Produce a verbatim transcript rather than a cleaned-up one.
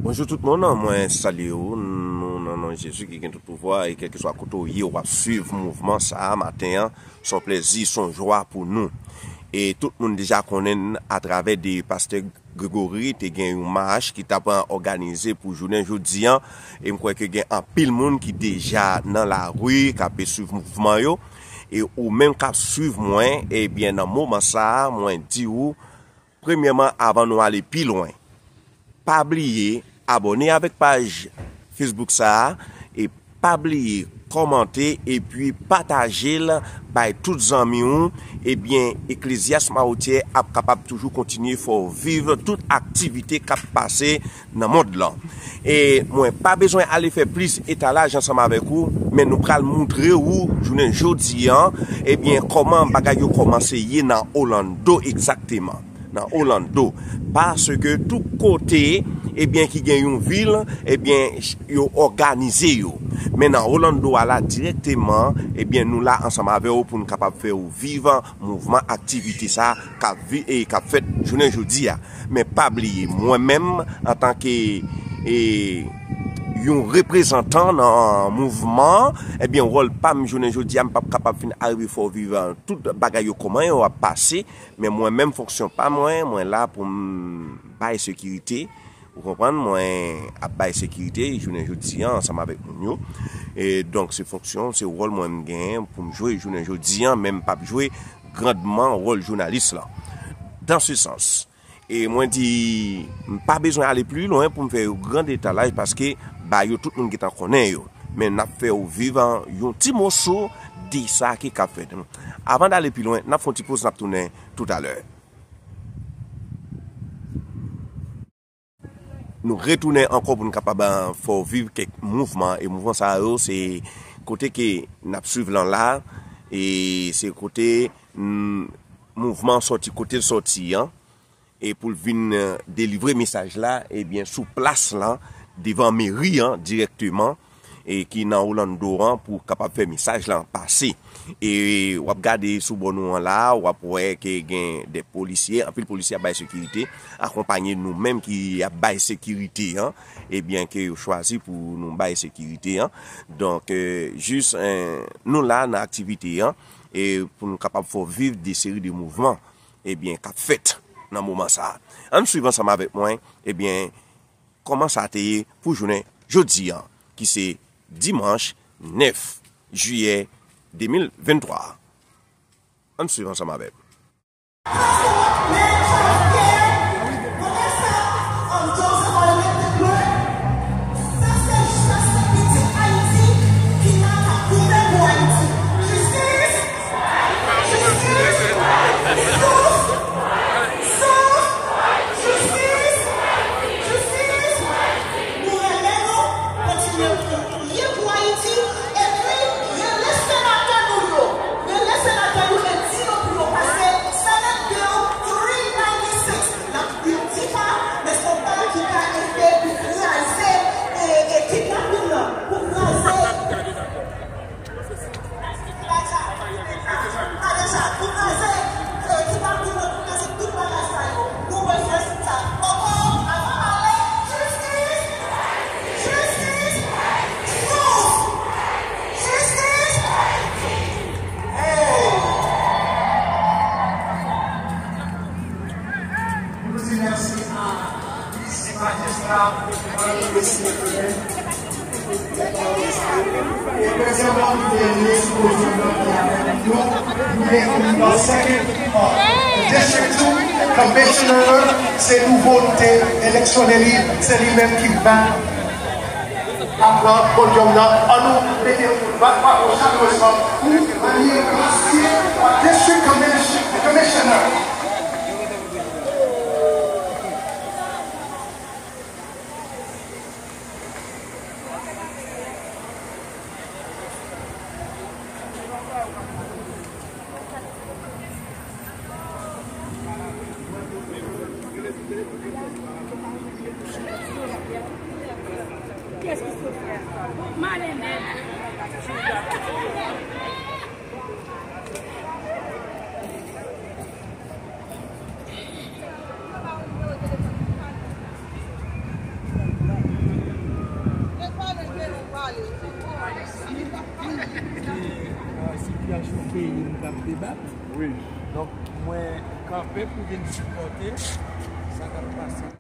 Bonjou tout moun, mwen salye w, nou nan non Jezi ki gen tout pouvwa, e kèlkeswa kote w ye, w ap swiv mouvman sa a maten an, se yon plezi, se yon jwa pou nou. E tout moun deja konnen atravè de pastè Gregory, te gen yon mach ki t ap òganize pou jounen jodi an, e m kwè ke gen anpil moun ki deja nan lari, k ap swiv mouvman yo, e ou menm k ap swiv mwen, ebyen nan moman sa a, mwen di w, premyèman, avan nou ale pi lwen, pa bliye abòne avèk paj Facebook sa a, e pa bliye kòmante epi pataje l bay tout zanmi w. Ebyen, Eklezyas Mawotyè ap kapab toujou kontinye fè w viv tout aktivite k ap pase nan mond lan. E mwen pa bezwen ale fè plis etalaj ansanm avèk ou, men nou pral moutre ou jounen jodi an, ebyen, kòman bagay yo kòmanse ye nan Orlando egzakteman. Nan Orlando. Paske tout kote, ebyen, ki gen yon vil, ebyen, yo òganize yo. Men nan Orlando a la dirèkteman, ebyen, nou la ansanm avè w pou n kapab fè w viv mouvman aktivite sa k ap vi-, e k ap fèt jounen jodi a. Men pa bliye, mwen menm, antanke, e, yon reprezantan nan mouvman an, ebyen, wòl pa m jounen jodi a, m p ap kapab fin arive fè w viv, e, tout bagay yo, kòman yo ap pase, men mwen menm, fonksyon pa mwen, mwen la pou m bay sekirite, ou konprann, mwen ap bay sekirite jounen jodi an ansanm avèk moun yo. E donk, se fonksyon, se wòl mwen m genyen pou m jwe jounen jodi an, men m p ap jwe grandman wòl jounalis lan. Dans ce sens, e mwen di, m pa bezwen ale pli lwen pou m fè yon gran etalaj, paske ba yo tout moun gentan konnen yo. Men n ap fè w viv yon ti moso de sa ki k ap fèt. Avan n ale pi lwen, n ap fè yon ti poz, n ap tounen toutalè. Nou retounen ankò pou n kapab, e, fè w viv kèk mouvman. E mouvman sa yo, se kote ke n ap swiv lan la. E se kote, mm, mouvman sòti, kote l sòti an. E pou l vin, e, delivre mesaj la, ebyen, sou plas lan, devan meri an dirèkteman, e ki nan Orlando an, pou kapab fè mesaj lan pase. E w ap gade sou bò nou an la, w ap wè ke gen de polisye, anpil polisye ap bay sekirite, akonpanye nou menm ki ap bay sekirite an, ebyen ke yo chwazi pou nou bay sekirite an. Donk, e, jis, e, nou la nan aktivite an, e pou nou kapab fè w viv de seri de mouvman, ebyen, k ap fèt nan moman sa a. Ann swiv ansanm avèk mwen, ebyen, kòman sa te ye pou jounen jodi an, ki se dimanch nèf jiyè de mil venntwa. Ann swiv ansanm avè m. Jistis! Jistis! Jistis! Nou renmen nou, kontinye priye pou Ayiti, epi rele senatè nou yo, rele senatɛ nou e di yo pou yo pase Senate Bill three ninety-six. N ap di pa, men se yon pa ki ka ede pou kraze, e, e kidnapin nan, pou kraze. Nou di mèsi a majistra, mèsi. E prezidan Biden li sipoze vini avèk nou. Nou gen yon second, uh, District two Commissioner, se nouvo nou te eleksyone li, se li menm ki va ap pran podyòm nan. An nou mete yon bat bravo, chapeau respè pou Ranier Mercier, District Commis-, Commissioner. Sitiyasyon peyi n k ap debat. Wi. Donk, mwen kanpe pou vin sipòte sa k ap pase.